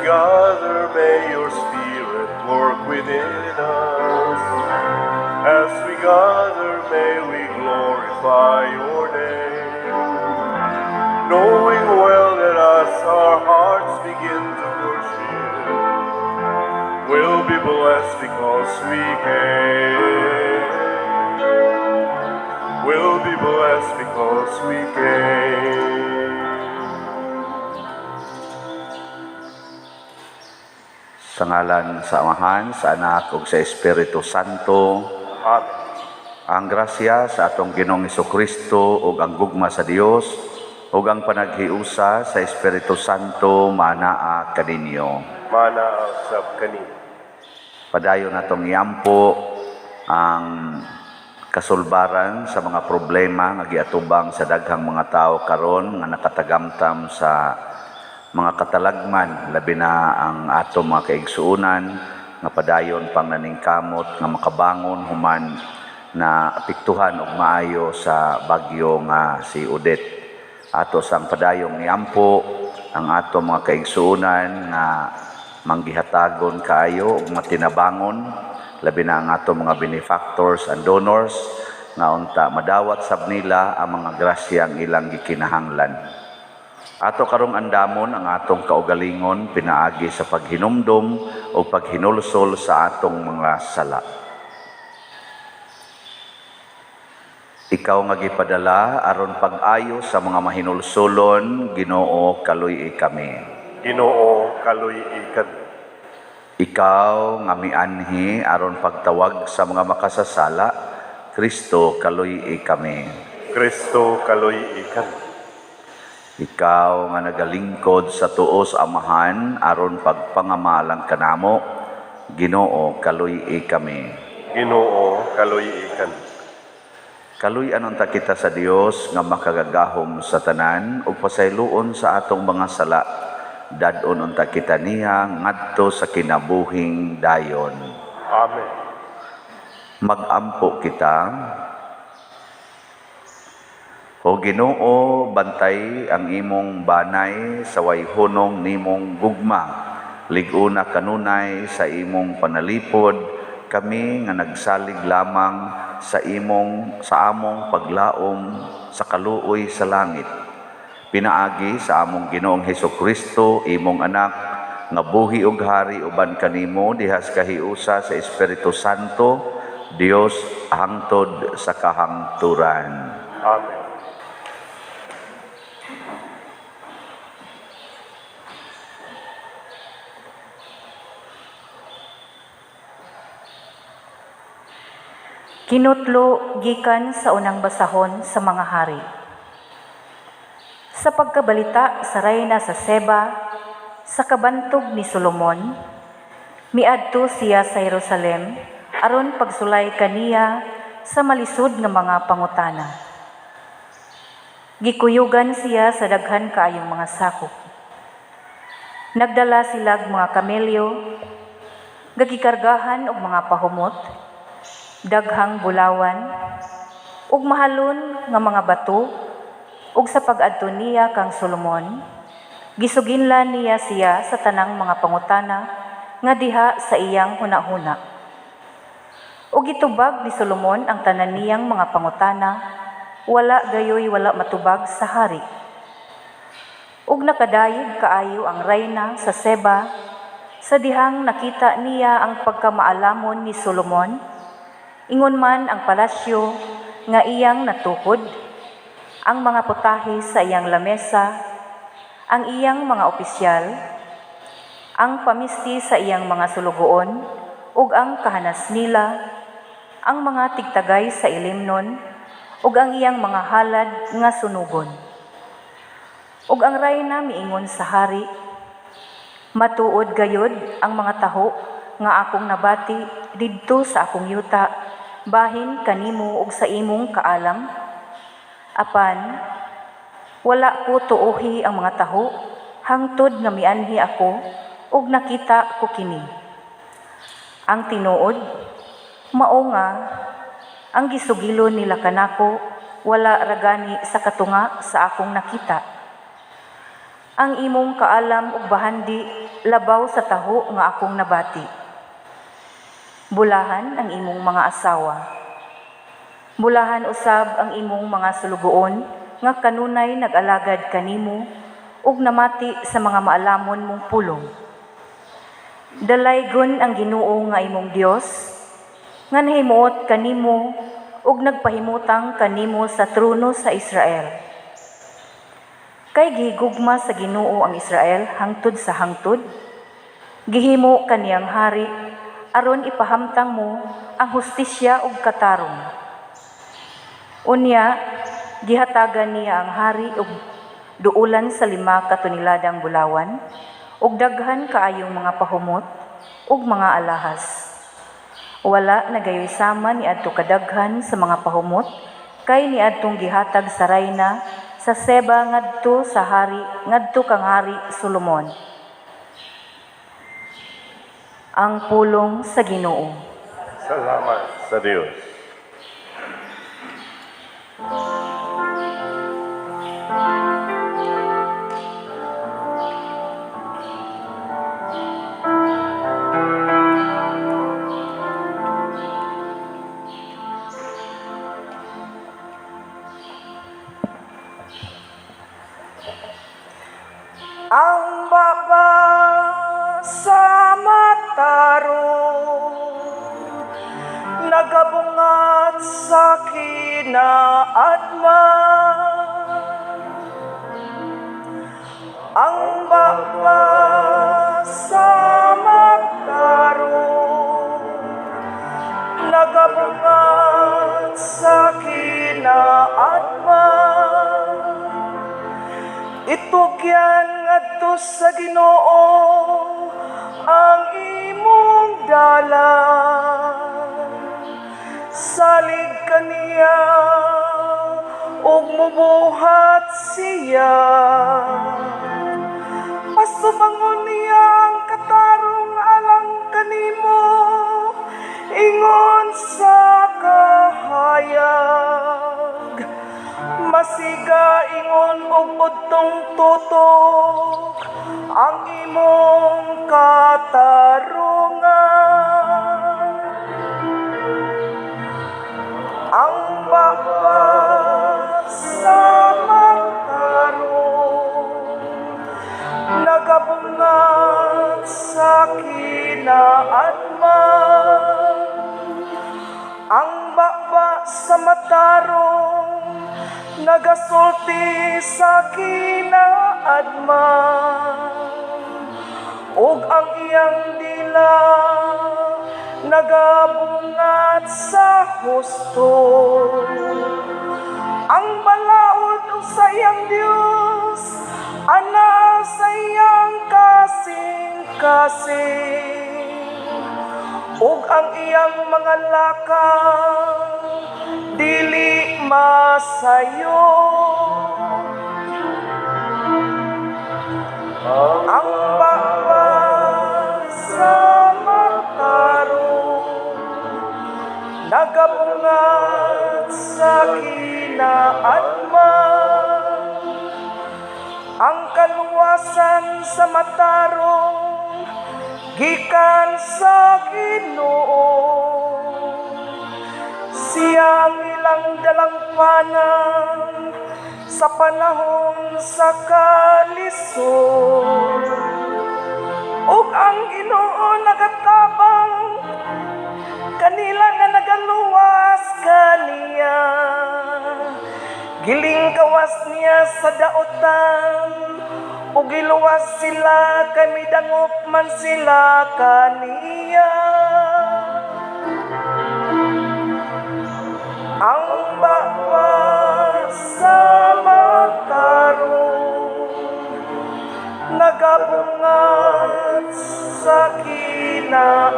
gather, may your Spirit work within us. As we gather, may we glorify your name. Knowing well that as our hearts begin to worship, we'll be blessed because we came. We'll be blessed because we came. Sa ngalan sa Amahan, sa Anak ug sa Espiritu Santo. Amen. Ang grasya sa atong Ginoong Kristo ug ang gugma sa Dios ug ang panaghiusa sa Espiritu Santo manaa kaninyo. Mana sab kanimo. Padayon natong iampo ang kasulbaran sa mga problema nga giatubang sa daghang mga tao karon nga nakatagamtam sa mga katalagman, labi na ang ato mga kaigsuonan nga padayon pang naningkamot nga makabangon human na apektuhan og maayo sa bagyo nga si Odette. Ato sang padayong niampo ang ato mga kaigsuonan nga manggihatagon kaayo ug matinabangon, labi na ang ato mga benefactors and donors nga unta madawat sab nila ang mga grasyang ilang gikinahanglan. Ato karong andamon ang atong kaugalingon pinaagi sa paghinumdom o paghinulsol sa atong mga sala. Ikaw nga gipadala aron pag-ayo sa mga mahinulsolon, Ginoo, kaluy-i kami. Ginoo, kaluy-i kami. Ikaw nga mianhi aron pagtawag sa mga makasasala, Kristo, kaluy-i kami. Kristo, kaluy-i kami. Ikaw nga nagalingkod sa tuo sa Amahan aron pagpangamalang kanamo, Ginoo, kaluy-i kami. Ginoo, kaluy-i kami. Kaluy-an unta kita sa Dios nga makagagahom sa tanan ug pasayloon sa atong mga sala. Dad-on unta kita niya ngadto sa kinabuhing dayon. Amen. Mag-ampo kita. O Ginoo, bantay ang imong banay sa wayhunong nimong gugma. Lig-una kanunay sa imong panalipod, kami nga nagsalig lamang sa among paglaom sa kaluoy sa langit. Pinaagi sa among Ginoong Hesukristo, imong anak, nga buhi ug hari uban kanimo diha sa kahiusa sa Espiritu Santo, Dios hangtod sa kahangturan. Amen. Kinutlo gikan sa unang basahon sa mga hari. Sa pagkabalita sa rayna sa Seba, sa kabantog ni Solomon, miadto siya sa Jerusalem aron pagsulay kaniya sa malisod nga mga pangutana. Gikuyugan siya sa daghan kaayong mga sakop. Nagdala silag mga kamelyo, gagikargahan og mga pahumot, daghang bulawan, ug mahalon nga mga bato, ug sa pag-adto niya kang Solomon, gisuginlan niya siya sa tanang mga pangutana nga diha sa iyang hunahuna. Ug gitubag ni Solomon ang tanan niyang mga pangutana, wala gayoy wala matubag sa hari. Ug nakadayeg kaayo ang rayna sa Seba, sa dihang nakita niya ang pagkamaalamon ni Solomon, ingon man ang palasyo nga iyang natukod, ang mga putahe sa iyang lamesa, ang iyang mga opisyal, ang pamisti sa iyang mga sulugoon, ug ang kahanas nila, ang mga tigtagay sa ilimnon, ug ang iyang mga halad nga sunugon. Ug ang rayna miingon sa hari, matuod gayod ang mga taho nga akong nabati didto sa akong yuta, bahin kanimo ug sa imong kaalam. Apan wala ko tuohi ang mga taho hangtod nga mianhi ako ug nakita ko kini. Ang tinuod mao nga ang gisugilon nila kanako wala ragani sa katunga sa akong nakita. Ang imong kaalam ug bahandi labaw sa taho nga akong nabati. Bulahan ang imong mga asawa. Bulahan usab ang imong mga sulugoon nga kanunay nag-alagad kanimo ug namati sa mga maalamon mong pulong. Dalaygon ang Ginoo nga imong Dios nga nahimuot kanimo ug nagpahimutang kanimo sa trono sa Israel. Kay gihigugma sa Ginoo ang Israel hangtod sa hangtod, gihimo kaniyang hari aron ipahamtang mo ang hustisya ug katarong. Unya gihatagan niya ang hari og duulan sa 5 ka toneladang bulawan ug daghan kaayong mga pahumot ug mga alahas. Wala nagayoy sama niadto kadaghan sa mga pahumot kay niadtong gihatag sa rayna sa Seba ngadto sa hari ngadto kang Hari Solomon. Ang pulong sa Ginoo. Salamat sa Dios. Ang baba sa matarong nagabungat sa kinaadman. Ang baba sa matarong nagabungat sa kinaadman. Itugyan ngadto sa Ginoo ang imong dalan. Salig kaniya ug mubuhat siya. Pasubangon niya ang katarong alang kanimo, ingon sa kahayag. Masiga ingon og udtong tutok ang imong katarungan. Ang baba sa matarong nagabungat sa kinaadman. Ang baba sa matarong nagasulti sa kinaadman, ug ang iyang dila nagabungat sa husto. Ang balaod ug sa iyang Dios ana sa iyang kasing-kasing, ug ang iyang mga lakang dili masayo. Ang baba sa matarong nagabungat sa kinaadman. Ang kaluwasan sa matarong gikan sa Ginoo. Siya ang ilang dalangpanan sa panahon sa kalisod. Ug ang Ginoo nagatabang kanila nga nagaluwas kaniya. Giling kawas niya sa daotan ug giluwas sila kay midangop man sila kaniya. Ang baba sa matarong nagabungat sa kinaadman.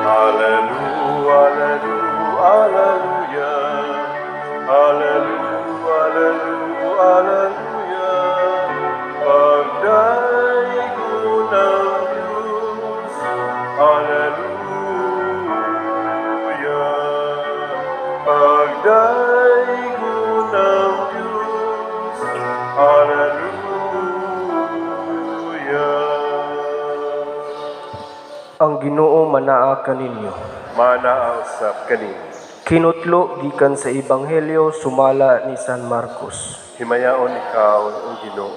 Alleluia, alleluia, alleluia, alleluia, Ang Ginoo manaa kaninyo. Manaa usab kanimo. Kinutlo gikan sa Ebanghelyo sumala ni San Marcos. Himayaon ikaw, o Ginoo.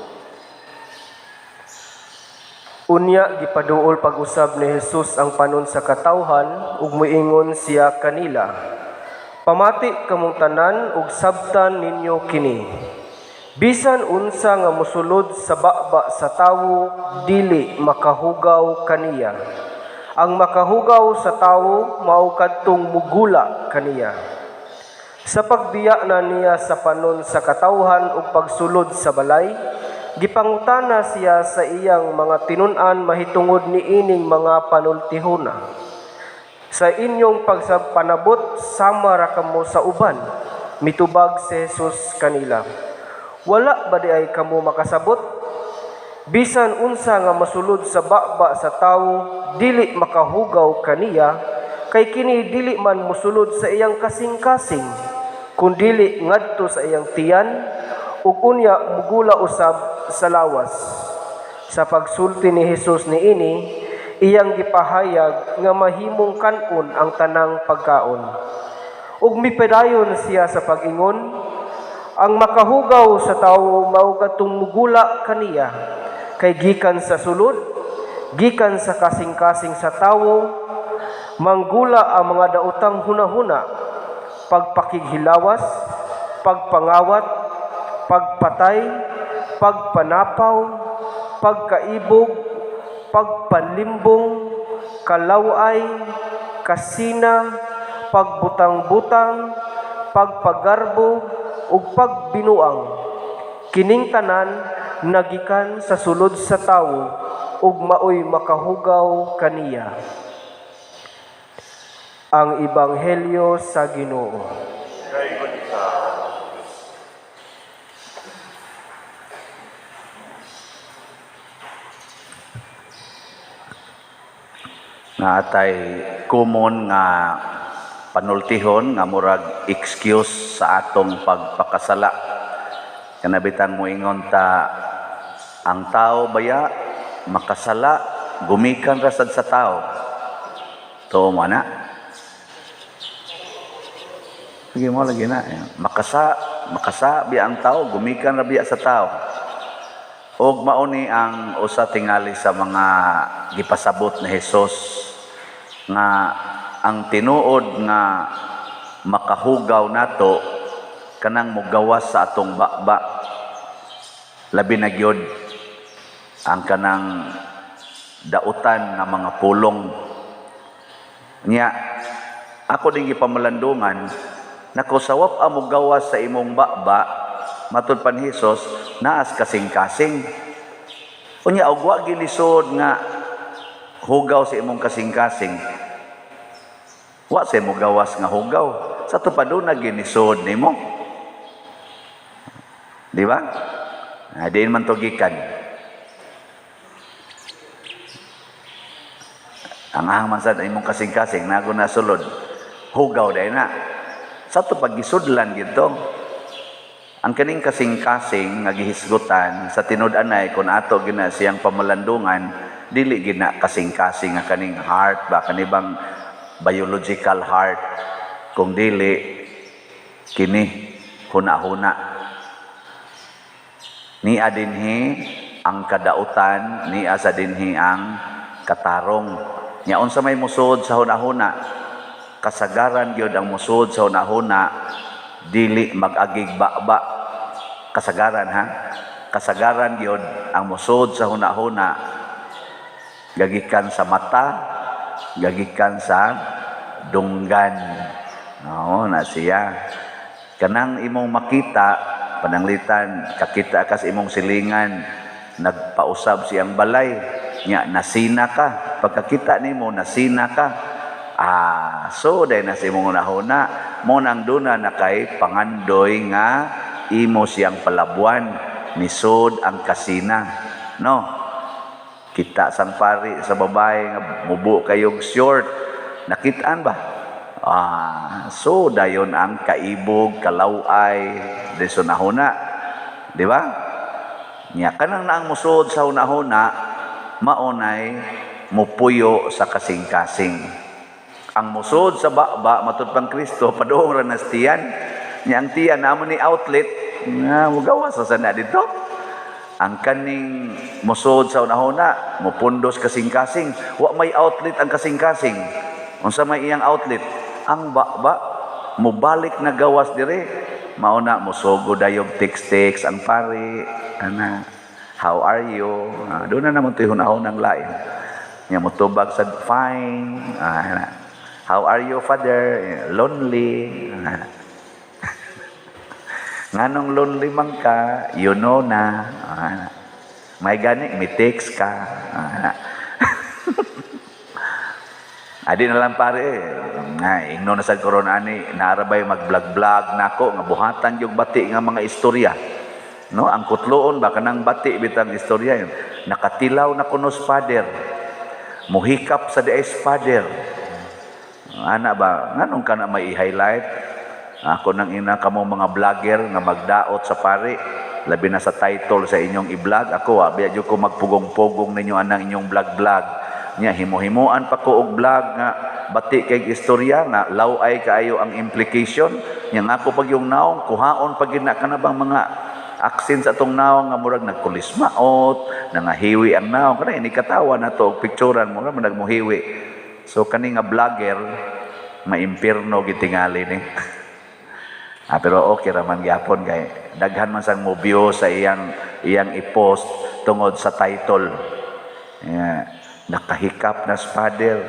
Unya gipaduol pag-usab ni Jesus ang panon sa katawhan ug moingon siya kanila. Pamati kamong tanan ug sabtan ninyo kini. Bisan unsa nga mosulod sa baba sa tawo dili makahugaw kaniya. Ang makahugaw sa tawo mao kadtong mugula kaniya. Sa pagbiya na niya sa panon sa katawhan ug pagsulod sa balay, gipangutana siya sa iyang mga tinun-an mahitungod niining mga panultihona. Sa inyong pagpanabot, sama ra kamo sa uban, mitubag si Jesus kanila. Wala ba diay kamo makasabot? Bisan unsa nga masulod sa baba sa tawo, dili makahugaw kaniya, kay kini dili man mosulod sa iyang kasing-kasing, kundili ngadto sa iyang tiyan, ug unya mugula usab sa lawas. Sa pagsulti ni Jesus niini, iyang gipahayag nga mahimong kan-on ang tanang pagkaon. Ug mipadayon siya sa pag-ingon, ang makahugaw sa tawo mao kadtong mugula kaniya, kay gikan sa sulod, gikan sa kasing-kasing sa tawo, manggula ang mga daotang hunahuna, pagpakighilawas, pagpangawat, pagpatay, pagpanapaw, pagkaibog, pagpanlimbong, kalaway, kasina, pagbutang-butang, pagpagarbo, ug pagbinuang. Kining tanan nagikan sa sulod sa tawo ug maoy makahugaw kaniya. Ang Ebanghelyo sa Ginoo. Daygon ikaw. Naatay common nga panultihon nga murag excuse sa atong pagpakasala. Kanabitan mo ingon ta ang tao baya makasala, gumikan ra sad sa tao. Tuo mo na. Sige mo lagi na. Makasa, makasa biya ang tao, gumikan ra biya sa tao. Og mao ni ang usa tingali sa mga gipasabot ni Hesus nga ang tinuod nga makahugaw nato kanang mogawas sa atong baba. Labi na gyud ang kanang dautan nga mga pulong. Nya ako din gipamalandungan nako sawap ang mogawas sa imong baba, matud pa ni Hesus, naas kasing-kasing. Unya og wa gilisod nga hugaw sa imong kasing-kasing, wa sa imong gawas nga hugaw. Sa to pa doon na ginisod nimo. Di ba? Diin man to gikan. Ang ahang man sad imong kasing-kasing nago na sulod, hugaw dahil na. Sa to pag gisudlan gito, ang kaning kasing-kasing nga gihisgutan sa tinud-anay kung ato gina siyang pamalandungan, dili gina kasing-kasing nga kaning heart ba, kanibang biological heart, kung dili kini huna-huna. Niya dinhi ang kadautan, niya sa dinhi ang katarong. Nya unsa may musod sa hunahuna, kasagaran gyud ang musod sa hunahuna dili mag-agig baba. Kasagaran ha, kasagaran gyud ang musod sa hunahuna gagikan sa mata, gagikan sa dunggan. Oo, na siya. Kanang imong makita, pananglitan, kakita ka sa imong silingan, nagpausab siyang balay, nya nasina ka. Pagkakita nimo nasina ka. So dahil na sa imong hunahuna, mo nang duna na kay pangandoy nga imo siyang palabuan, nisod ang kasina. No? Kita sang pari sa babae nga mubo kayog short, nakitaan ba? So dayon ang kaibog, kalaway, deso nahuna. Di ba? Nya kanang naang musod sa hunahuna, maunay mupuyo sa kasing-kasing. Ang musod sa baba, matud pang Kristo, paduong ra nas tiyan. Nya ang tiyan namo ni outlet nga mugawas sa sana dito. Ang kaning musod sa unahuna, mupundos kasing-kasing. Wa may outlet ang kasing-kasing. Unsa may iyang outlet? Ang baba, mubalik na gawas dire. Mao na musugo dayog text-text ang pare. Ana, "How are you?" Ah, doon na naman to'y hunahunang lain. Nya mutubag sa "Fine." Ah, ana. "How are you, Father?" "Lonely." Ah. "Nganong lonely man ka?" "You know na." Ah, may gani, may text ka. Ah, adi na lang pare eh. Nga, ingno na sa corona ani, naarabay mag-vlog-vlog nako nga buhatan yung bati nga mga istorya. No, ang kutloon ba kanang bati bitang istorya yun. Nakatilaw na kuno father. Muhikap sa diay father. Ana ba, nganong ka na may i-highlight? Ako nang ina kamo mga vlogger nga magdaot sa pare, labi na sa title sa inyong i-vlog. Ako, wa biya jud ko magpugong-pugong ninyo anang inyong vlog-vlog. Nya himo-himuan pa ko og vlog nga bati kay istorya nga law-ay kaayo ang implication. Nya nga ako pag yung naong kuhaon pag gina ka na bang mga accent sa atong naong nga murag nagkulismaot, nangahiwi ang naong kana ini katawa na to og picturean mo nga nagmuhiwi. So kani nga vlogger maimpirno gitingali ni. Ah, pero okay raman gyapon kay daghan man sang mo view sa iyang iyang i-post tungod sa title. Yeah, nakahikap na father,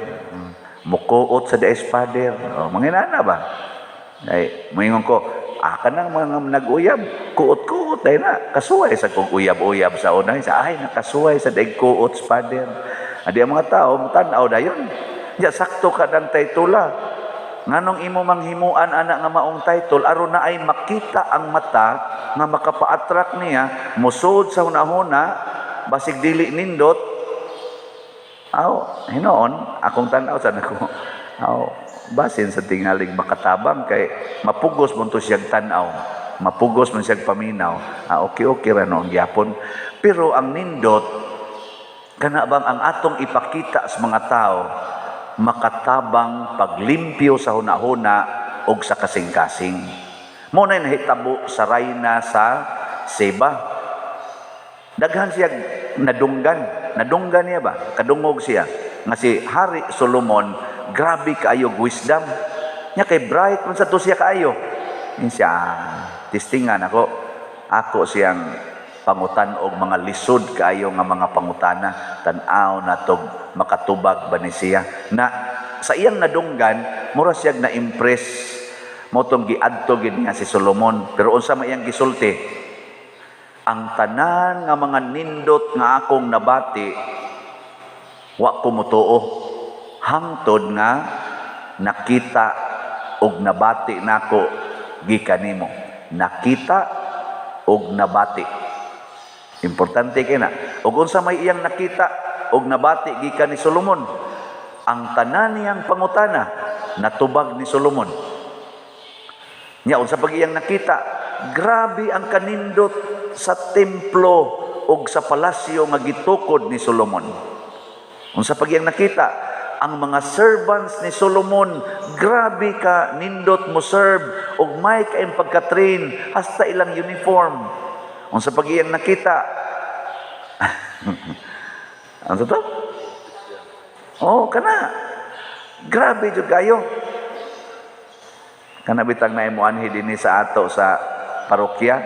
mukuot sa diay father. Oh, manginana ba? Ay, moingon ko, ah, kanang mga nag-uyab, kuot-kuot ay na, kasuway sa kong uyab-uyab sa unay, sa ay, nakasuway sa daig kuot father. Adi ang mga tao, tan-aw dayon. Ya, sakto ka ng titula. Nganong imo manghimuan ana nga maong title aron na ay makita ang mata nga makapa-attract niya musod sa hunahuna, basig dili nindot. Aw, hinoon akong tan-aw sa nako, aw, basin sa tingalig makatabang kay mapugos mo to siyang tan-aw, mapugos man siyang paminaw. Ah, okay okay ra no ang gyapon, pero ang nindot kana bang ang atong ipakita sa mga tao makatabang paglimpyo sa hunahuna og sa kasing-kasing. Mo na nahitabo sa rayna sa Seba. Daghan siya nadunggan. Nadunggan niya ba? Kadungog siya nga si Hari Solomon grabe kaayo wisdom. Nya kay bright man sa to siya kaayo. Yun siya, testingan ako. Ako siyang pangutan og mga lisod kaayo nga mga pangutana, tan-aw na tog makatubag ba ni siya. Na sa iyang nadunggan, mura siya na-impress mo tong giadto gid niya si Solomon. Pero unsa may iyang gisulti? "Ang tanan nga mga nindot nga akong nabati, wa ko motuo hangtod nga nakita og nabati nako gikan nimo." Nakita og nabati, importante kay na. Og unsa may iyang nakita og nabati gikan ni Solomon? Ang tanan niyang pangutana natubag ni Solomon. Nya unsa pag iyang nakita? Grabe ang kanindot sa templo og sa palasyo nga gitukod ni Solomon. Unsa pag iyang nakita? Ang mga servants ni Solomon, grabe ka nindot mo serve og may kaayong pagka-train hasta ilang uniform. Unsa pag iyang nakita? Ano to? Oh, kana. Grabe jud kayo. Kana bitang na mo anhi dinhi sa ato sa parokya.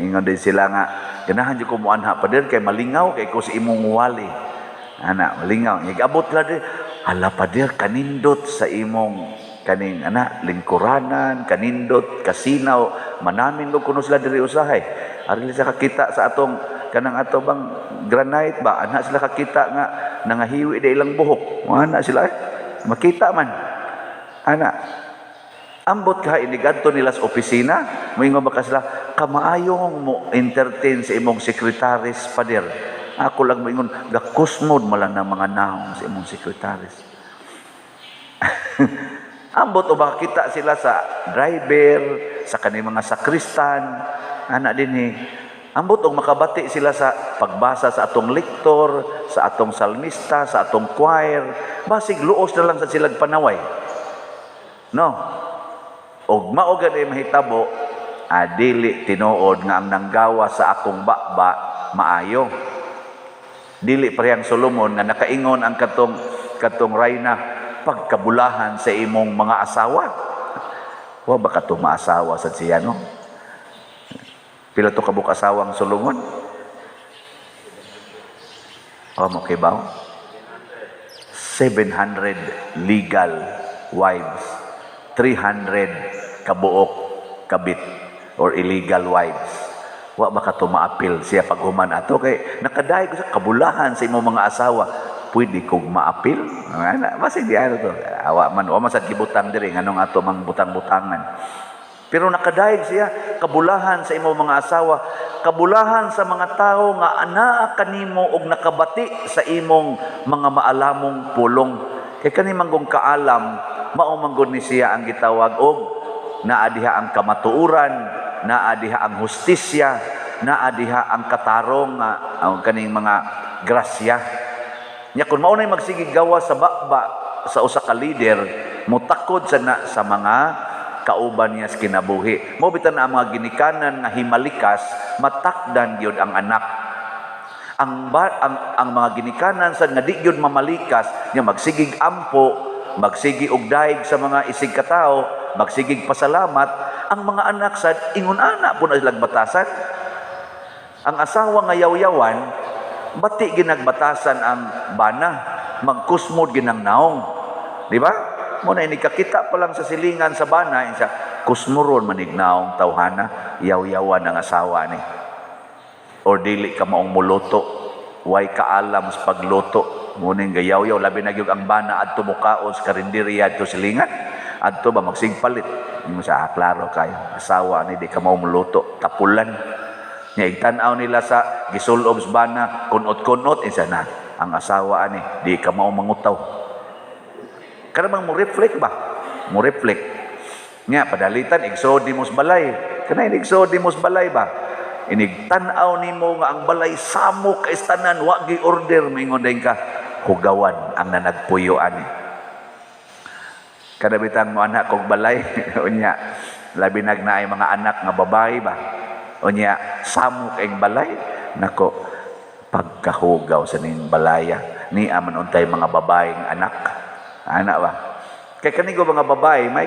Ingon din sila nga ganahan jud ko moanha, pader, kay malingaw kay ko sa imong wali. Ana, malingaw. Igabot la di. "Hala, pader, kanindot sa imong kaning ana lingkuranan, kanindot, kasinaw, manamin ko kuno sila diri usahay." Ari sila kakita sa atong kanang ato bang granite ba, ana sila kakita nga nangahiwi di ilang buhok. Ana sila eh. Makita man. Ana. Ambot ka inigadto nila sa opisina, moingon ba ka sila, "Kamaayong mo entertain sa imong secretaries, pader." Ako lang moingon, gakusmod man lang ng mga naong sa imong secretaries. Ambot o baka kita sila sa driver, sa kaning mga sakristan, ana din eh. Ambot og makabati sila sa pagbasa sa atong lektor, sa atong salmista, sa atong choir, basig luos na lang sa silag panaway. No? Og mao gani mahitabo, dili tinuod nga ang nanggawa sa akong baba maayo. Dili parehang Solomon nga nakaingon ang katong katong rayna, "Pagkabulahan sa imong mga asawa." Wa ba katong maasawa sa siya, no? Pila to kabuk asawang Solomon? Oh, mo kibaw? 700 legal wives, 300 kabuok kabit or illegal wives. Wa ba ka maapil siya paghuman ato kay nakadayeg ko sa kabulahan sa imong mga asawa? Pwede kog maapil ana, basig di ano to, awa man, wa man sad gibutang diri nganong ato mang butang-butangan, pero nakadayeg siya, "Kabulahan sa imong mga asawa, kabulahan sa mga tao nga anaa kanimo og nakabati sa imong mga maalamong pulong." Kay kani manggong kaalam, mao manggod ni siya ang gitawag og naa diha ang kamatuoran, naa diha ang hustisya, naa diha ang katarong nga ang kaning mga grasya. Nya kung mao nay magsigig gawa sa baba sa usa ka leader, mutakod sa na sa mga kauban niya sa kinabuhi. Mao bitan ang mga ginikanan nga himalikas, matakdan gyud ang anak. Ang, ba, ang mga ginikanan sa nga di gyud mamalikas, nya magsigig ampo, magsigi og daig sa mga isig katao, magsigig pasalamat, ang mga anak sad ingon ana po na silang batasan. Ang asawa nga yaw-yawan, bati ginagbatasan ang bana, magkusmod ginang naong. Di ba? Mo na inikakita pa lang sa silingan sa bana, insa, "Kusmuron manig naong tawhana, yaw-yawan ang asawa ni. Or dili ka maong muluto, way kaalam sa pagluto." Muning gayaw-yaw, labi na gyud ang bana adto mukaon sa karinderya adto silingan. Adto ba magsigpalit. Mo sa, "Ah, klaro kayo. Asawa ni di ka mao muluto, tapulan." Nya igtan-aw nila sa gisulob sa bana, kunot-kunot, insa na ang asawa ani di ka mao mangutaw. Kana bang mo reflect ba? Mo reflect. Nya padalitan igsood nimo sa balay. Kana igsood nimo sa balay ba? Inig tan-aw nimo nga ang balay samok kay tanan, wa gi order, moingon din ka, "Hugawan ang nanagpuyo ani." Kada bitang mo anak kog balay, unya labi nag naay mga anak nga babae ba. Unya samok ang balay, nako, pagkahugaw sa ning balaya ni aman untay mga babaeng anak. Anak ba? Kay kanigo mga babae, may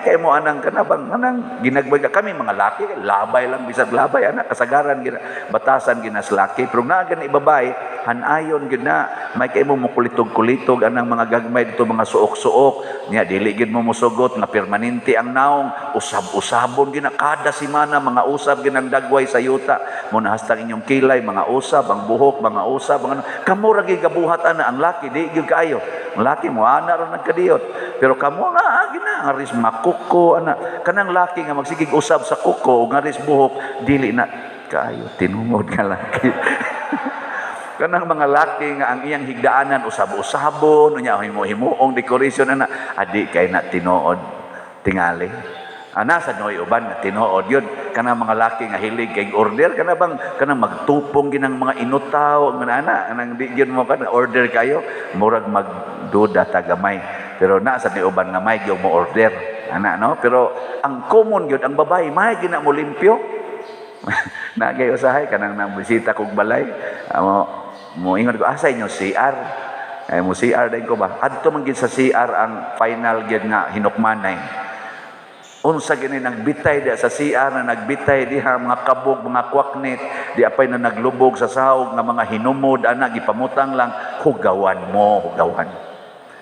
kay mo anang kana bang anang ginagmay ka. Kami mga laki, labay lang bisag labay anak, kasagaran gina batasan ginas laki, pero naa gani babae, hanayon gyud na may kay mo mukulitog-kulitog anang mga gagmay dito, mga suok-suok niya, dili gyud mo musugot nga permanente ang naong, usab-usabon gina kada semana, mga usab ginang dagway sa yuta mo na hastang inyong kilay mga usab, ang buhok mga usab, ang ano kamo ra gyud gabuhat ana. Ang laki di gyud kaayo, ang laki mo ana ra nagkadiyot, pero kamo nga gina ngaris mga kuko ana. Kanang laki nga magsigig usab sa kuko o ngaris buhok, dili na kaayo tinungod nga laki. Kanang mga laki nga ang iyang higdaanan usab-usabon, unya himo-himuong decoration ana, adi kay na tinuod tingali. Ana sa noy uban nga tinuod yun. Kanang mga laki nga hilig kay order, kana bang kanang magtupong ginang mga inutaw nga ana, anang di gyud mo kana order kayo, murag magduda tagamay. Pero na sa ni uban nga may gyud mo order. Ana no, pero ang common gyud ang babae may gina mo limpyo. Nagay usahay kanang nang bisita kog balay. Amo mo ingon ko, "Asa inyo CR?" Ay mo CR din ko ba? Adto man gid sa CR ang final gyud nga hinukmanay. Unsa gini nagbitay diha sa CR na nagbitay diha mga kabog, mga kwaknit, di apay na naglubog sa sahog nga mga hinumod ana, gipamutang lang, hugawan mo, hugawan.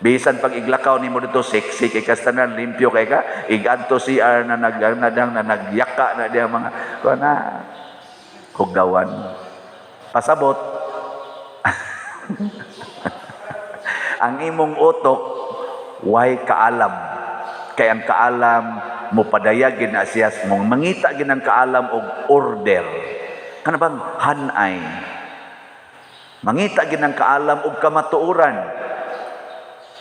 Bisan pag iglakaw nimo dito, sexy kay kastanan, limpyo kay ka, igadto CR na nagnadang na nagyaka na diha mga kuan na, hugawan. Pasabot. Ang imong utok way kaalam. Kay ang kaalam mo padayag gid na siya, mong mangita gid ang kaalam og order. Kana bang hanay. Mangita gid ang kaalam og kamatuoran.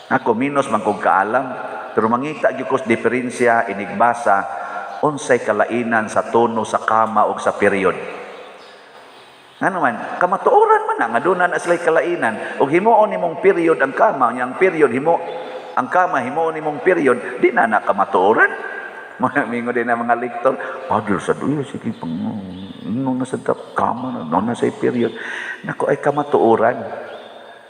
Ako minus man kog kaalam, pero mangita gyud ko sa diferensya inigbasa unsay kalainan sa tono sa kama og sa period. Ngano man, kamatuoran man na nga duna na sila'y kalainan ug himuon nimong period ang kama, nya ang period himo ang kama himuon nimong period, di na na kamatuoran. Mga mingo din ang mga lektor, "Father, sa duyo, sige pang no na sa kama na, no na sa period." Nako ay kamatuoran.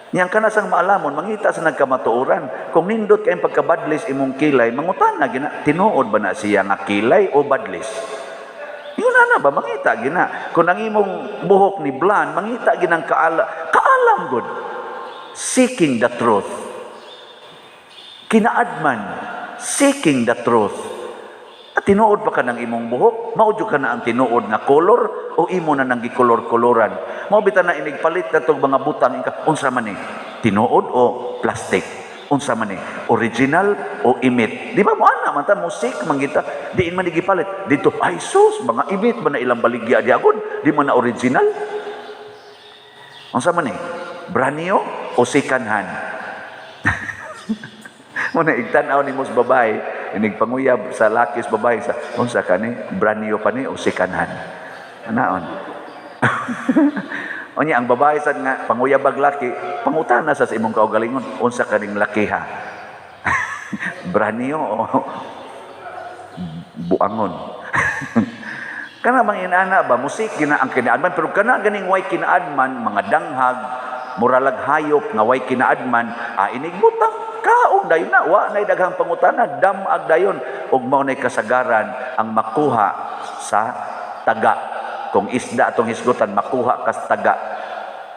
Niyang kanasang maalamon, mangita sa nagkamatuoran. Kung nindot kayong pagkabadlis imong kilay, mangutana gina, tinuod ba na siya nga kilay o badlis? Yun na ba, mangita gina. Kung ang imong buhok ni blonde, mangita ginang kaala, kaalam gud. Seeking the truth. Kinaadman, seeking the truth. At tinuod pa ka ng imong buhok, mao ka na ang tinuod nga color o imo na nang gikolor-koloran? Mao bitaw na inigpalit na tong mga butang inka, unsa man ni? Tinuod o plastic? Unsa man ni? Original o imit? Di ba mo ana man ta musik man kita, diin man ni gipalit. Dito ay sus, mga imit man na ilang baligya diagod, di man na original. Unsa man ni? Brand new o second hand? Mo na igtan-aw nimo sa babae, inig panguyab sa laki sa babae sa unsa kani, brand new pa ni o second hand? Anaon. Unya ang babae sad nga panguyab ag laki, pangutana sa imong kaugalingon, unsa kaning laki ha? Brand new o buangon? Kana bang inana ba musik gina ang kinaadman, pero kana ganing way kinaadman, mga danghag, muralag hayop nga way kinaadman, inigbutang kaog dayon na, wa nay daghang pangutana, damag dayon ug mao nay kasagaran ang makuha sa taga. Kung isda atong hisgutan, makuha kas taga.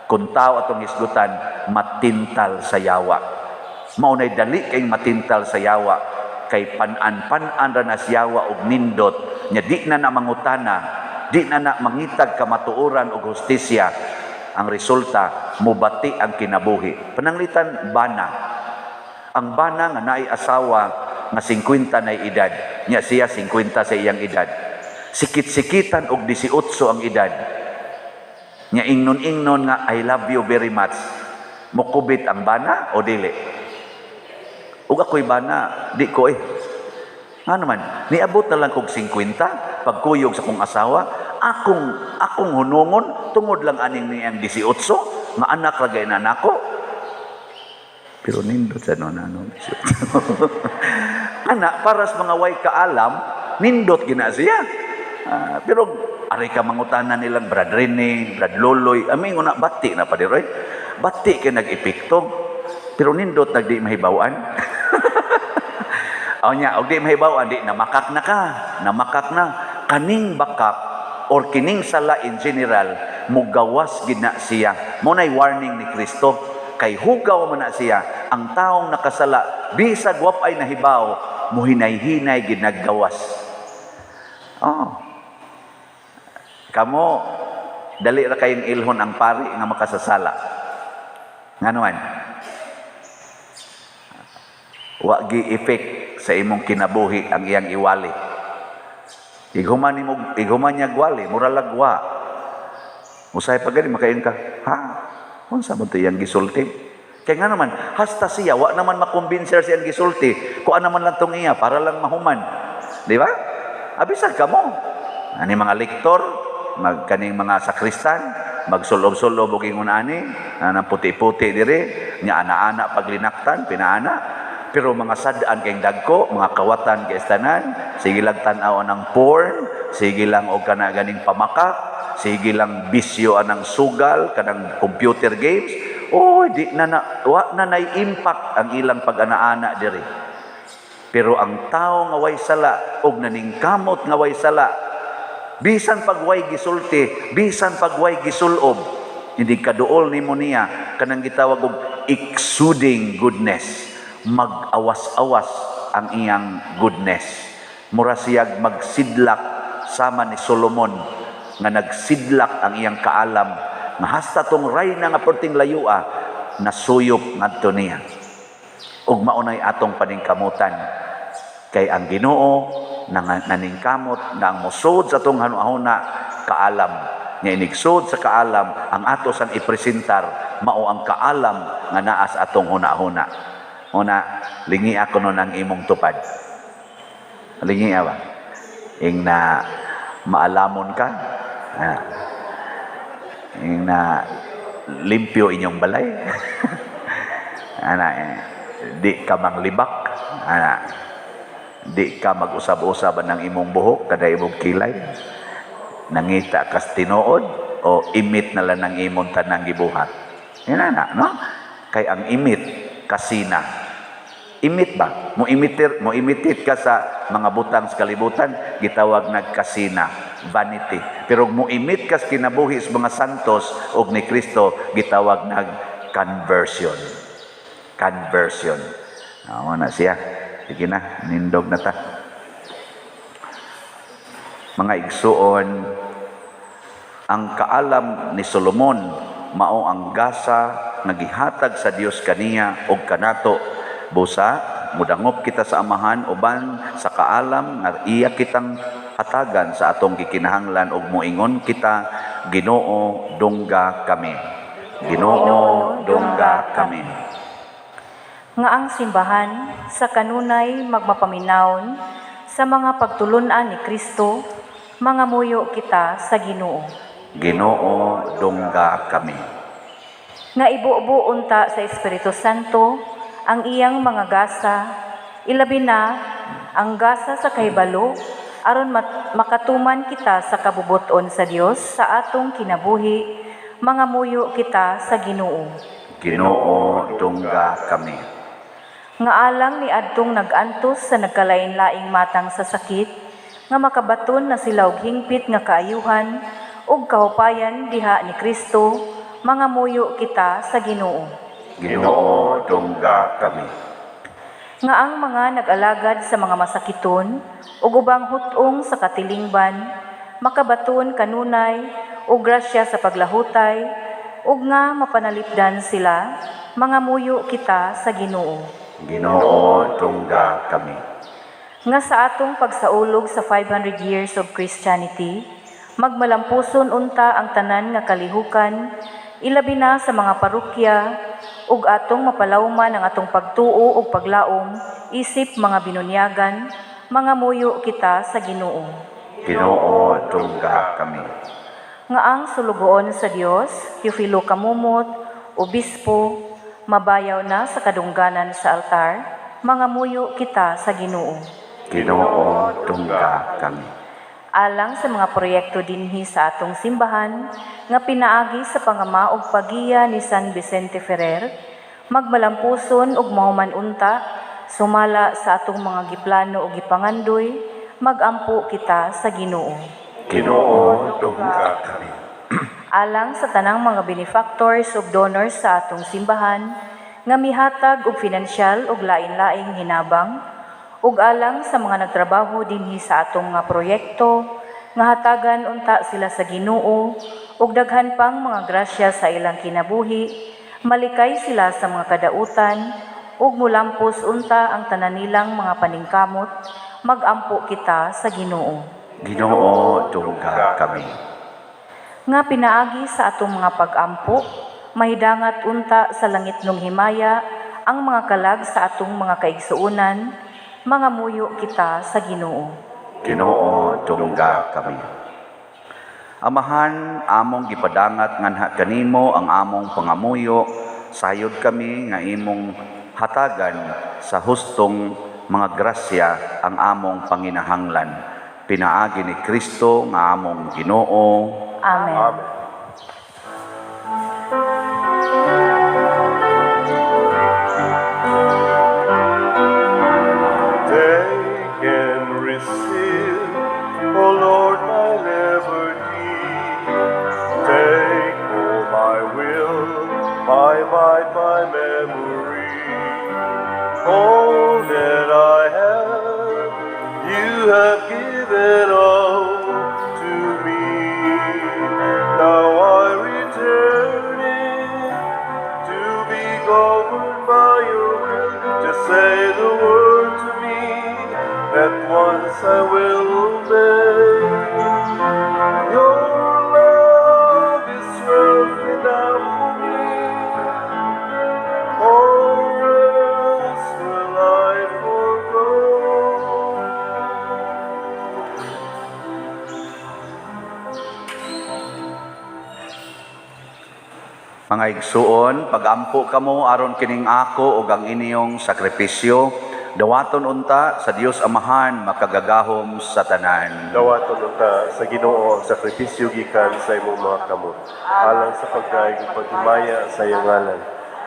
Kung tao atong hisgutan, matintal sa yawa. Mao nay dali kay matintal sa yawa, kay pan-an-pan-an ra na siyawa og nindot nya di na na mangutana, di na na mangitag kamatuoran og hustisya. Ang resulta, mubati ang kinabuhi. Pananglitan bana, ang bana nga naay asawa nga 50 na edad nya, siya 50 sa iyang edad, sikit-sikitan og 18 ang edad nya, ingnon-ingnon nga "I love you very much," mukubit ang bana o dili? Ug ako'y bana, di ko eh. Nga naman, niabot na lang kog 50, pagkuyog sa kong asawa, akong hunungon, tungod lang aning niyang 18, nga anak ra na nako. Pero nindot sa no, ano, 18. Ana, para sa mga way kaalam, nindot gina siya. Pero aray ka mangutana nilang Brad Rene, Brad Loloy, aming una bati na pa di roy. Bati kay nag-epekto. Pero nindot nagdi mahibawan. O nya, og di mahibawan, di namakak na ka, namakak na. Kaning bakak or kining sala in general, mugawas gid na siya. Mo nay warning ni Kristo, kay hugaw man na siya. Ang taong nakasala, bisag wa ay nahibaw, muhinay-hinay gid naggawas. Oh. Kamo, dali ra kayong ilhon ang pari nga makasasala. Ngano man? Wa gi effect sa imong kinabuhi ang iyang iwali. Ighuman nimo, ighuman niya gwali, mura lagwa. Usahay pa gani makain ka, ha? Unsa man to iyang gisulti? Kay nga naman, hasta siya wa naman makumbinser siyang gisulti. Kuan naman lang tong iya para lang mahuman. Di ba? Abisag kamo. Ani mga lektor, mag kaning mga sakristan, magsulob-sulob og ingon ani, anang puti-puti diri, nya ana-ana paglinaktan, pinaana. Pero mga sad-an kay dagko, mga kawatan kay tanan, sige lang tan-aw anang porn, sige lang og kana ganing pamakak, sige lang bisyo anang sugal, kanang computer games. Oh, di na na wa na nay impact ang ilang pag-ana-ana diri. Pero ang tao nga way sala og naningkamot nga way sala, bisan pag way gisulti, bisan pag way gisulob, hindi kaduol nimo niya kanang gitawag og exuding goodness, mag-awas-awas ang iyang goodness. Mura siyag magsidlak sama ni Solomon nga nagsidlak ang iyang kaalam nga hasta tong rayna nga perting layua nasuyop ngadto niya. Ug maunay atong paningkamutan kay ang Ginoo naningkamot na ang mosud sa atong hunahuna kaalam nya, inigsud sa kaalam ang ato sang ipresentar mao ang kaalam nga naa sa atong hunahuna. Una, lingi ako nun ang imong tupad. Lingi ba? Ing na maalamon ka. Ah. Yung na limpyo inyong balay. Ana eh, di ka manglibak. Ana, di ka mag-usab-usab ng imong buhok kada imong kilay. Nangita kas tinuod o imit na lang ng imong tanang gibuhat. Yan na, no? Kay ang imit kasina. Imit ba? Mo imitir, mo imitate ka sa mga butang sa kalibutan, gitawag nagkasina, vanity. Pero mo imit ka sa kinabuhi sa mga santos og ni Kristo, gitawag nag conversion. Conversion. Amo na siya. Sige na, nindog na ta. Mga igsuon, ang kaalam ni Solomon mao ang gasa nga gihatag sa Dios kaniya og kanato. Busa mudangop kita sa Amahan uban sa kaalam nga iya kitang hatagan sa atong gikinahanglan og moingon kita, Ginoo, dungga kami. Ginoo, dungga kami. Nga ang simbahan sa kanunay magmapaminawon sa mga pagtulun-an ni Kristo, mangamuyo kita sa Ginoo. Ginoo, dungga kami. Nga ibubo unta sa Espiritu Santo ang iyang mga gasa, ilabi na ang gasa sa kahibalo, aron makatuman kita sa kabubuton sa Dios sa atong kinabuhi, mangamuyo kita sa Ginoo. Ginoo, dungga kami. Nga alang ni adtong nag-antos sa nagkalain-laing matang sa sakit, nga makabaton na sila og hingpit nga kaayuhan ug kahupayan diha ni Kristo, mangamuyo kita sa Ginoo. Ginoo, dungga kami. Nga ang mga nag-alagad sa mga masakiton ug ubang hut-ong sa katilingban makabaton kanunay og grasya sa paglahutay ug nga mapanalipdan sila, mangamuyo kita sa Ginoo. Ginoo, dungga kami. Nga sa atong pagsaulog sa 500 years of Christianity, magmalampuson unta ang tanan nga kalihukan, ilabi na sa mga parokya, ug atong mapalawman ang atong pagtuo ug paglaom isip mga binunyagan, mangamuyo kita sa Ginoo. Ginoo, dungga kami. Nga ang sulugoon sa Dios, Teofilo Camomot, obispo, mabayaw na sa kadungganan sa altar, mangamuyo kita sa Ginoo. Ginoo, dungga kami. Alang sa mga proyekto dinhi sa atong simbahan nga pinaagi sa pangama og pagiya ni San Vicente Ferrer, magmalampuson ug mahuman unta sumala sa atong mga giplano ug gipangandoy, magampo kita sa Ginoo. Ginoo, dungga kami. Alang sa tanang mga benefactors ug donors sa atong simbahan nga mihatag og finansyal ug lain-laing hinabang, ug alang sa mga nagtrabaho dinhi sa atong mga proyekto nga hatagan unta sila sa Ginoo ug daghan pang mga grasya sa ilang kinabuhi, malikay sila sa mga kadautan ug mulampos unta ang tanan nilang mga paningkamot, magampo kita sa Ginoo. Ginoo, dungga kami. Nga pinaagi sa atong mga pag-ampo, mahidangat unta sa langitnong himaya ang mga kalag sa atong mga kaigsuonan, mangamuyo kita sa Ginoo. Ginoo, dungga kami. Amahan, among gipadangat nganha kanimo ang among pangamuyo, sayod kami nga imong hatagan sa hustong mga grasya ang among panginahanglan. Pinaagi ni Kristo nga among Ginoo. Amen. Amen. Take and receive, O Lord, my liberty. Take all my will, my mind, my memory. All that I have, you have given all to me. Now I return it to be governed by your will. Just say the word to me, at once I will obey. Your love is worth enough for me. All else will I forego. Mga igsuon, pagampo kamo aron kining ako ug ang inyong sakripisyo, dawaton unta sa Dios Amahan makagagahom sa tanan. Dawaton unta sa Ginoo ang sakripisyo gikan sa imong mga kamot, alang sa pagdayeg ug paghimaya sa iyang ngalan,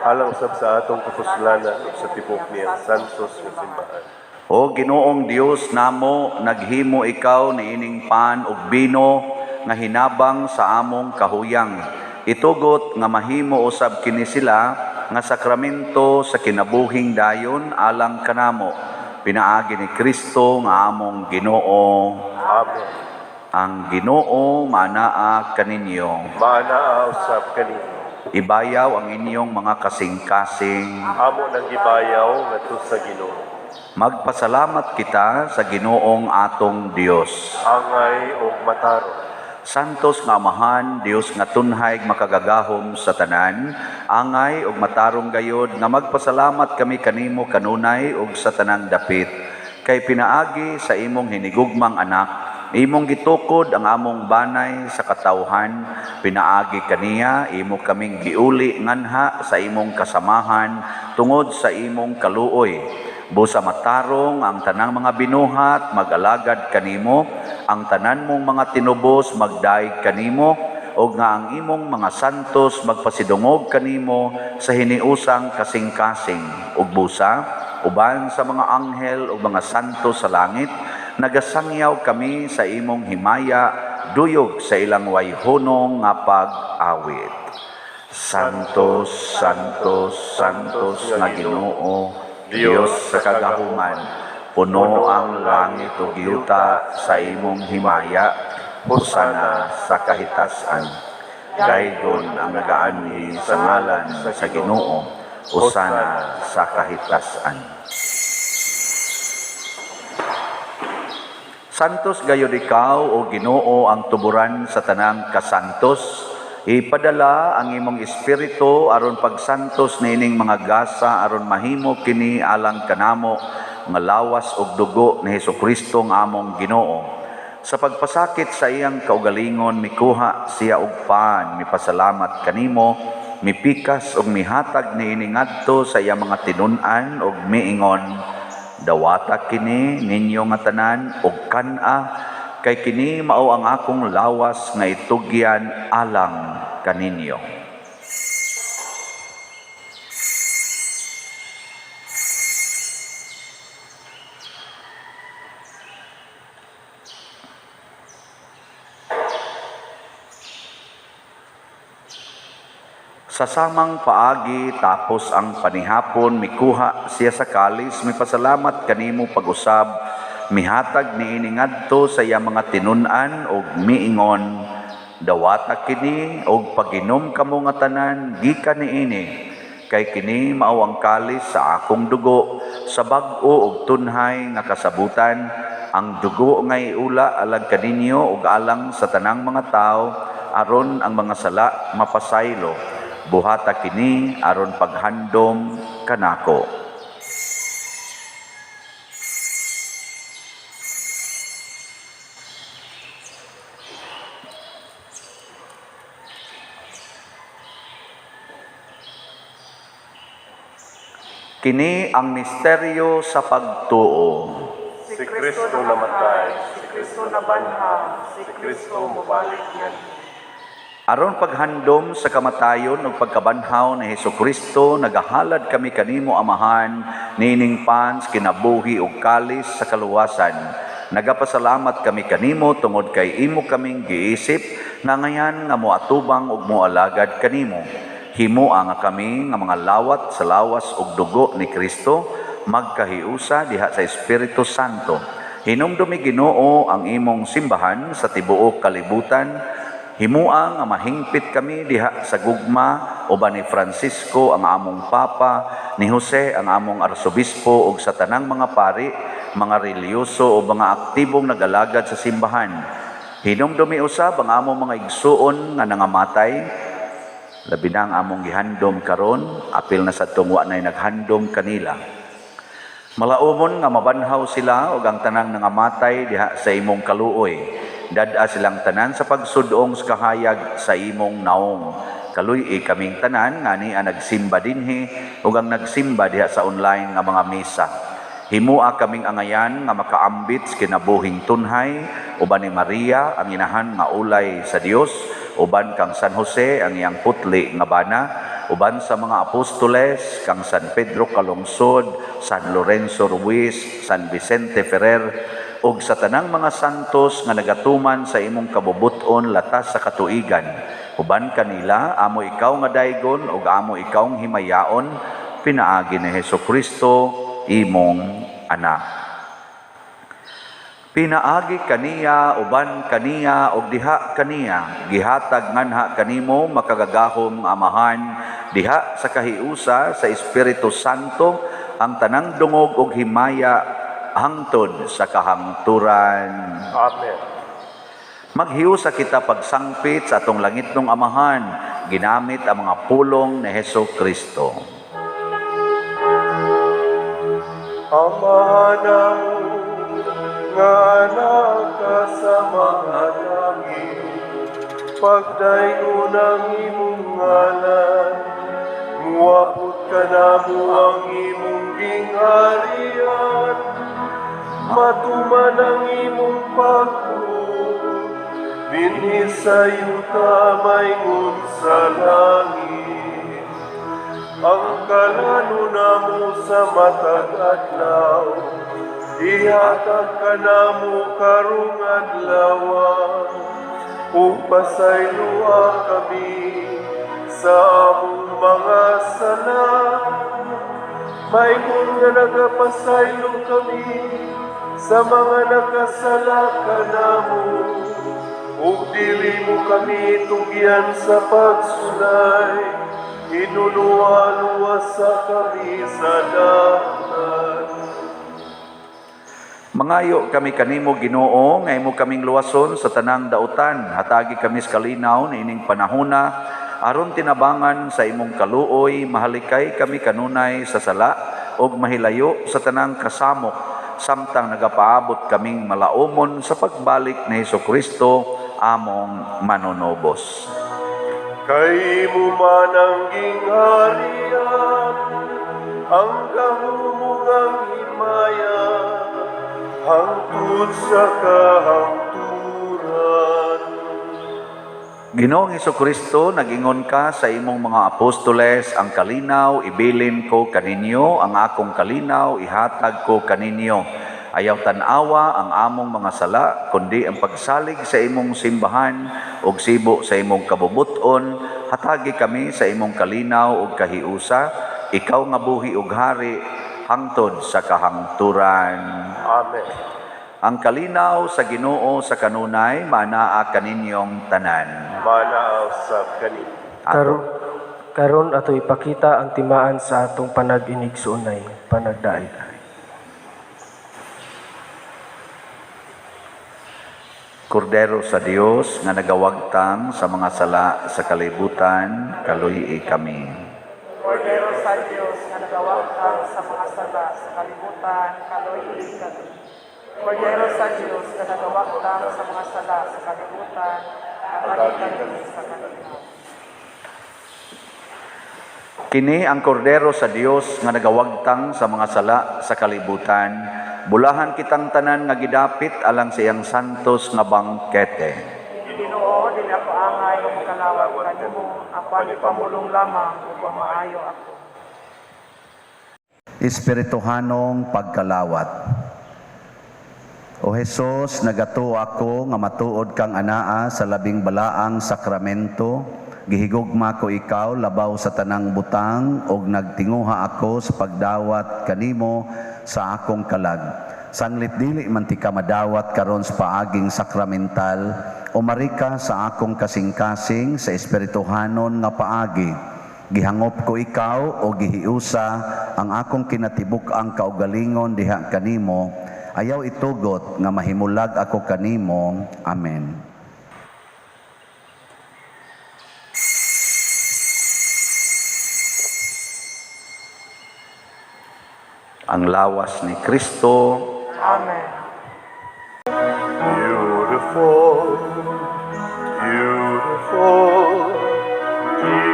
alang usab sa atong kapuslanan ug sa tibuok niyang santos nga simbahan. O Ginoong Dios namo, naghimo ikaw niining pan ug bino nga hinabang sa among kahuyang. Itugot nga mahimo usab kini sila nga sakramento sa kinabuhing dayon alang kanamo. Pinaagi ni Kristo nga among Ginoo. Amen. Ang Ginoo manaa kaninyo. Maanaa usab kaninyo. Ibayaw ang inyong mga kasing-kasing. Amo nang gibayaw ngadto sa Ginoo. Magpasalamat kita sa Ginoong atong Dios. Angay og matarong. Santos nga Amahan, Dios nga tunhay makagagahom sa tanan, angay ug matarong gayod nga magpasalamat kami kanimo kanunay ug sa tanang dapit. Kay pinaagi sa imong hinigugmang anak, imong gitukod ang among banay sa katawhan, pinaagi kaniya imo kaming giuli nganha sa imong kasamahan tungod sa imong kaluoy. Busa matarong ang tanang mga binuhat mag-alagad kanimo, ang tanan mong mga tinubos magdaig kanimo, ug nga ang imong mga santos magpasidungog kanimo sa hiniusang kasing-kasing. Ug busa, uban sa mga anghel ug mga santos sa langit, nagasangyaw kami sa imong himaya, duyog sa ilang wayhunong nga pag-awit. Santos, Santos, Santos nga Ginoo, Dios sa kagahuman, puno ang langit ug yuta sa imong himaya, hosana sa kahitasan. Gaygon ang nagaanhi sa ngalan sa Ginoo, hosana sa kahitasan. Santos gayud ikaw o Ginoo ang tuburan sa tanang kasantos. Ipadala ang imong espiritu aron pagsantos niining mga gasa aron mahimo kini alang kanamo nga lawas ug dugo ni Hesukristo nga among Ginoo. Sa pagpasakit sa iyang kaugalingon mikuha siya og pan, mipasalamat kanimo, mipikas ug mihatag niini ngadto sa iyang mga tinun-an ug miingon, dawata kini ninyo nga tanan ug kan-a, kay kini mao ang akong lawas nga itugyan alang kaninyo. Sa samang paagi tapos ang panihapon mikuha siya sa kalis, mipasalamat kanimo pag-usab, mihatag niini ngadto sa iyang mga tinun-an og miingon, dawata kini og paginom kamo nga tanan gikan niini, kay kini mao ang kalis sa akong dugo sa bag-o og tunhay nga kasabutan, ang dugo nga iula alang kaninyo ug alang sa tanang mga tawo aron ang mga sala mapasaylo. Buhata kini aron paghandom kanako. Kini ang misteryo sa pagtuo. Si Kristo namatay, si Kristo nabanhaw, si Kristo mobalik nganhi. Aron paghandom sa kamatayon ug pagkabanhaw ni Hesukristo, nagahalad kami kanimo Amahan niining pans kinabuhi ug kalis sa kaluwasan. Nagapasalamat kami kanimo tungod kay imo kaming giisip nga ngayan nga moatubang ug moalagad kanimo. Himoa nga kami nga mga lawat sa lawas ug dugo ni Kristo, magkahiusa diha sa Espiritu Santo. Hinumdumi Ginoo ang imong simbahan sa tibuok kalibutan. Himoa nga mahingpit kami diha sa gugma uban ni Francisco ang among Papa, ni Jose ang among Arsobispo ug sa tanang mga pari, mga relihiyoso o mga aktibong nagalagad sa simbahan. Hinumdumi usab ang among mga igsuon nga nangamatay, labi na ang among gihandom karon, apil na sa tungwa na'y naghandom kanila. Malaumon nga mabanhaw sila ug ang tanang nangamatay diha sa imong kaluoy. Dad-a silang tanan sa pagsudong sa kahayag sa imong naong. Kaluy-i kaming tanan nga ania nagsimba dinhi ug ang nagsimba diha sa online nga mga misa. Himua kaming angayan nga makaambit sa kinabuhing tunhay uban ni Maria, ang inahan nga ulay sa Dios, uban kang San Jose, ang iyang putli nga bana, uban sa mga apostoles, kang San Pedro Calungsod, San Lorenzo Ruiz, San Vicente Ferrer, ug sa tanang mga santos nga nagatuman sa imong kabubut-on latas sa katuigan. Uban kanila, amo ikaw nga daygon ug amo ikaw himayaon, pinaagi ni Hesus Kristo, imong anak. Pinaagi kaniya, uban kaniya, ug diha kaniya, gihatag nganha kanimo makagagahom nga Amahan, diha sa kahiusa sa Espiritu Santo, ang tanang dungog ug himaya hangtod sa kahangturan. Amen. Maghiusa kita pagsangpit sa atong langitnong Amahan, ginamit ang mga pulong ni Hesus Kristo. Amahan namo nga naka sa mga langit, pagdaygon ang imong ngalan, muabot kanamo ang imong gingharian, matuman ang imong pagbuot, dinhi sa yuta maingon sa langit. Ang kalano namo sa matag adlaw, ihatag kanamo karong adlaw, ug pasayloa kami sa among mga sala, maingon nga nagapasaylo kami sa mga nakasala kanamo, ug dili mo kami tugyan sa pagsulay, hinuluwa-luwasa kami sa dalan. Mangayo kami kanimo, Ginoo, nga imo kaming luwason sa tanang dautan. Hatagi kami sa kalinaw niining panahona, aron tinabangan sa imong kaluoy, mahalikay kami kanunay sa sala ug mahilayo sa tanang kasamok, samtang nagapaabot kaming malaumon sa pagbalik ni Hesus Kristo among manunubos. Kay imo man ang gingharian, ang gahom ang himaya, hangtod sa kahangturan. Ginoong Hesus Kristo, nag-ingon ka sa imong mga apostoles, ang kalinaw ibilin ko kaninyo, ang akong kalinaw ihatag ko kaninyo. Ayaw tan-awa ang among mga sala, kundi ang pagsalig sa imong simbahan ug sibo sa imong kabubut-on. Hatagi kami sa imong kalinaw ug kahiusa, ikaw nga buhi ug hari hangtod sa kahangturan. Amen. Ang kalinaw sa Ginoo sa kanunay manaa kaninyong tanan. Manaa sab kaninyo. Karon ato ipakita ang timaan sa atong panag-inigsuonay, panagdait. Kordero sa Dios nga nagawagtang sa mga sala sa kalibutan, kaluy-i kami. Kordero sa Dios nga nagawagtang sa mga sala sa kalibutan, kaluy-i kami. Kordero sa Dios nga nagawagtang sa mga sala sa kalibutan, hatagi kami sa kalinaw. Kini ang kordero sa Dios nga nagawagtang sa mga sala sa kalibutan. Bulahan kitang tanan nga gidapit alang sa iyang santos nga bangkete. Ginoo, dili ako angay nga mokalawat kanimo, apan ipamulong lamang ug maayo ako. Espirituhanong pagkalawat. O Hesus, nagatuo ako nga matuod kang anaa sa labing balaang sakramento. Gihigugma ko ikaw labaw sa tanang butang ug nagtinguha ako sa pagdawat kanimo sa akong kalag. Sanglit dili man ti ka madawat karon sa paaging sakramental, umari ka sa akong kasing-kasing sa espirituhanon nga paagi. Gihangop ko ikaw o gihiusa ang akong kinatibuk-ang kaugalingon diha kanimo. Ayaw itugot nga mahimulag ako kanimo. Amen. Ang lawas ni Kristo. Amen. Beautiful, beautiful, Jesus.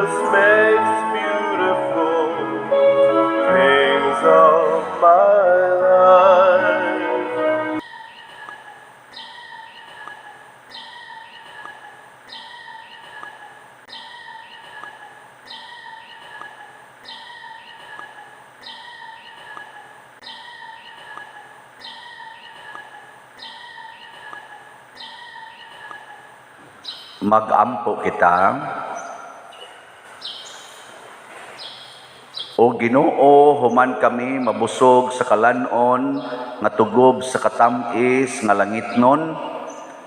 Jesus makes beautiful things of my life. Magampo kita. O Ginoo, human kami mabusog sa kalanon nga tugob sa katam-is nga langitnon,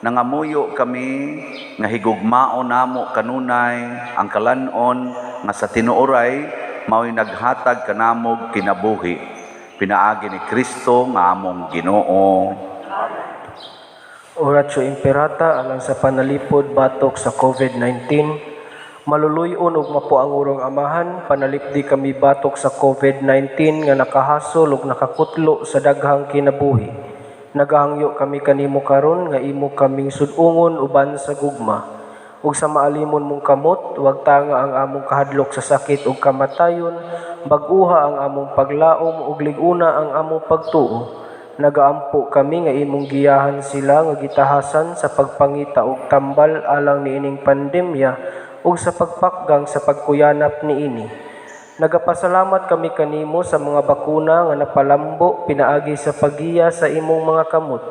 nangamuyo kami nga higugmaon namo kanunay ang kalanon nga sa tinuoray mao'y naghatag kanamog kinabuhi. Pinaagi ni Kristo nga among Ginoo. Oratio Imperata alang sa panalipod batok sa COVID-19. Maluluy-on ug mapuangurong Amahan, panalipdi kami batok sa COVID-19 nga nakahasol ug nakakutlo sa daghang kinabuhi. Nagahangyo kami kanimo karon nga imo kaming sud-ungon uban sa gugma. Ug sa maalimon mong kamot, wag tanga ang among kahadlok sa sakit ug kamatayon, bag-uha ang among paglaom ug lig-una ang among pagtuo. Nagaampo kami nga imong giyahan sila nga gitahasan sa pagpangita og tambal alang niining pandemya ug sa pagpakgang sa pagkuyanap niini. Nagapasalamat kami kanimo sa mga bakuna nga napalambo pinaagi sa paggiya sa imong mga kamot.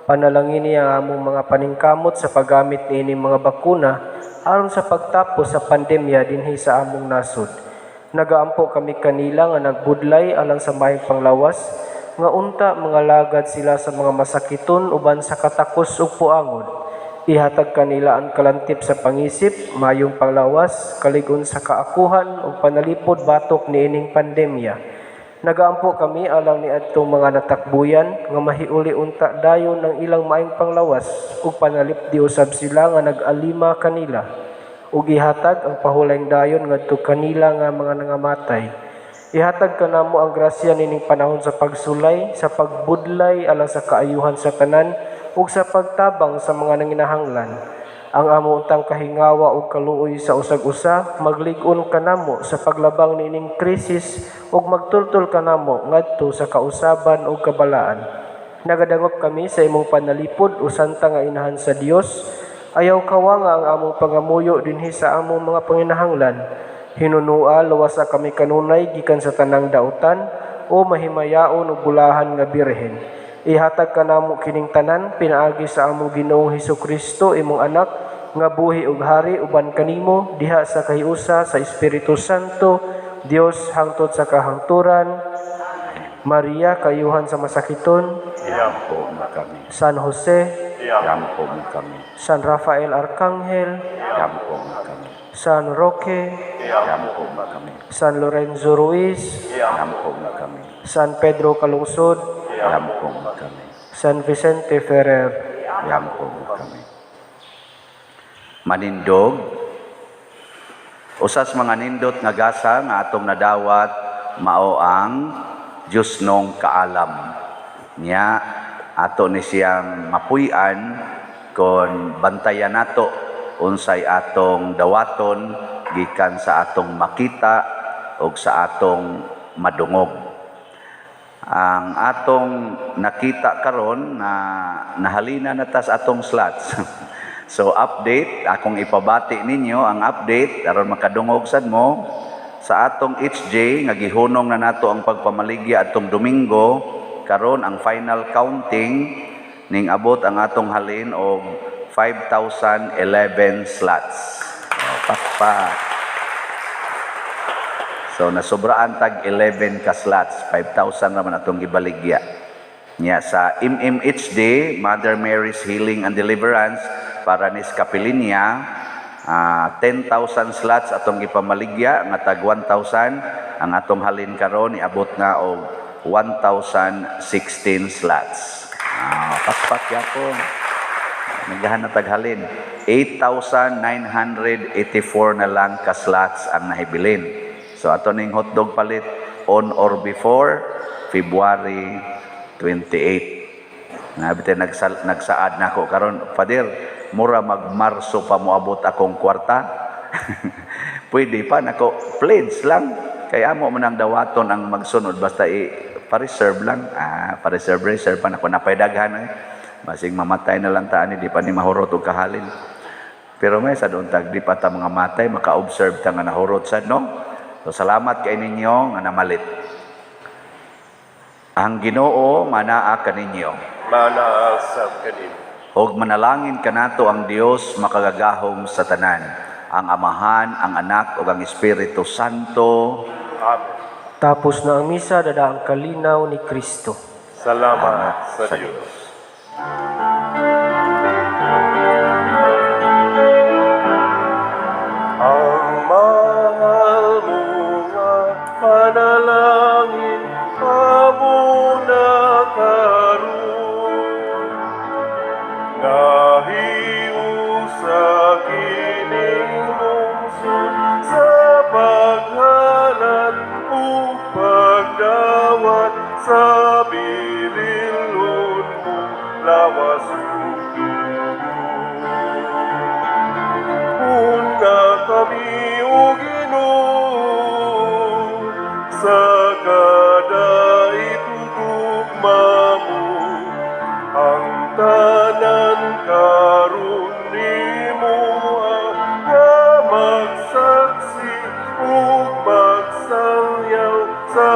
Panalangini ang among mga paningkamot sa paggamit niining mga bakuna aron sa pagtapos sa pandemya dinhi sa among nasod. Nagaampo kami kanila nga nagbudlay alang sa maayong panglawas, nga unta mga lagad sila sa mga masakiton uban sa katakos ug puangod. Ihatag kanila ang kalantip sa pangisip, mayong panglawas, kalig-on sa kaakuhan ug panalipod batok niining pandemya. Nagaampo kami alang niadtong mga natakbuyan nga mahiuli unta dayon ang ilang maayong panglawas ug panalipdi usab sila nga nag-alima kanila. Ug ihatag ang pahulayng dayon ngadto kanila nga mga nangamatay. Ihatag kanamo ang grasya nining panahon sa pagsulay, sa pagbudlay alang sa kaayuhan sa tanan ug sa pagtabang sa mga nanginahanglan. Ang amo untang kahingawa ug kaluoy sa usag-usa maglig-on kanamo sa paglabang niining krisis ug magtultol kanamo ngadto sa kausaban ug kabalaan. Nagadangop kami sa imong panalipod o santa nga inahan sa Dios. Ayaw kawanga ang among pangamuyo dinhi sa among mga panginahanglan. Hinunua luwasa kami kanunay gikan sa tanang dautan o mahimayaon ug bulahan nga birhen. Ihatag kanamo kining tanan pinaagi sa among Ginoong Hesukristo imong anak nga buhi ug hari uban kanimo diha sa kahiusa sa Espiritu Santo, Dios hangtod sa kahangturan. Maria, kayuhan sa masakiton. Iampo mo kami. San Jose, Iampo mo kami. San Rafael Arcangel, Iampo mo kami. San Roque, Iampo mo kami. San Lorenzo Ruiz, Iampo mo kami. San Pedro Calungsod, Iampo mo kami. San Vicente Ferrer. Iampo mo kami. Manindog, usas mga nindot nga gasa nga atong nadawat mao ang Diyos nong kaalam. Nya ato ni siyang mapuy-an kon bantayan nato unsay atong dawaton gikan sa atong makita og sa atong madungog. Ang atong nakita karon na nahalina na tas atong slots. So update, akong ipabati ninyo ang update aron makadungog sad mo sa atong HJ nga gihunong na nato ang pagpamaligya atong Domingo. Karon ang final counting ning abot ang atong halin og 5,011 slots. Oh, pakpak. So nasobraan tag 11 ka slots, 5,000 naman atong gibaligya. Nya sa MMHD, Mother Mary's Healing and Deliverance para ni Kapilinya, 10,000 slots atong gipamaligya nga tag 1,000 ang atong halin karon iabot na og 1,016 slots. Pakpak yapon. Nagahan na tag halin. 8,984 na lang ka slots ang nahibilin. So ato ning hotdog palit on or before February 28. Nabite nagsaad na ako karon, Father, mura magmarso pa moabot akong kwarta. Pwede pa nako, pledge lang. Kay amo man ang dawaton ang magsunod basta i pa-reserve lang. Ah, pa-reserve reserve pa nako, napay daghan eh. Basig mamatay na lang ta ani, di pa ni mahurot og kahalin. Pero may sa doon tag di pa ta mga matay maka-observe ta nga nahurot sad, no. So salamat kay ninyo nga namalit. Ang Ginoo manaa kaninyo. Manaa sab kanimo. Og manalangin kanato ang Dios makagagahom sa tanan, ang Amahan, ang Anak ug ang Espiritu Santo. Amen. Tapos na ang misa, dada ang kalinaw ni Kristo. Salamat sa Dios. Ang mahal mo nga panalangin, amo na karon. Nahiusa kining lungsod sa paghalat ug pagdawat sa bililon mo lawas ug dugo. Una kami, O Ginoo, sa kada itugma mo, ang tanan karon nimo nga magsaksi ug magsangyaw sa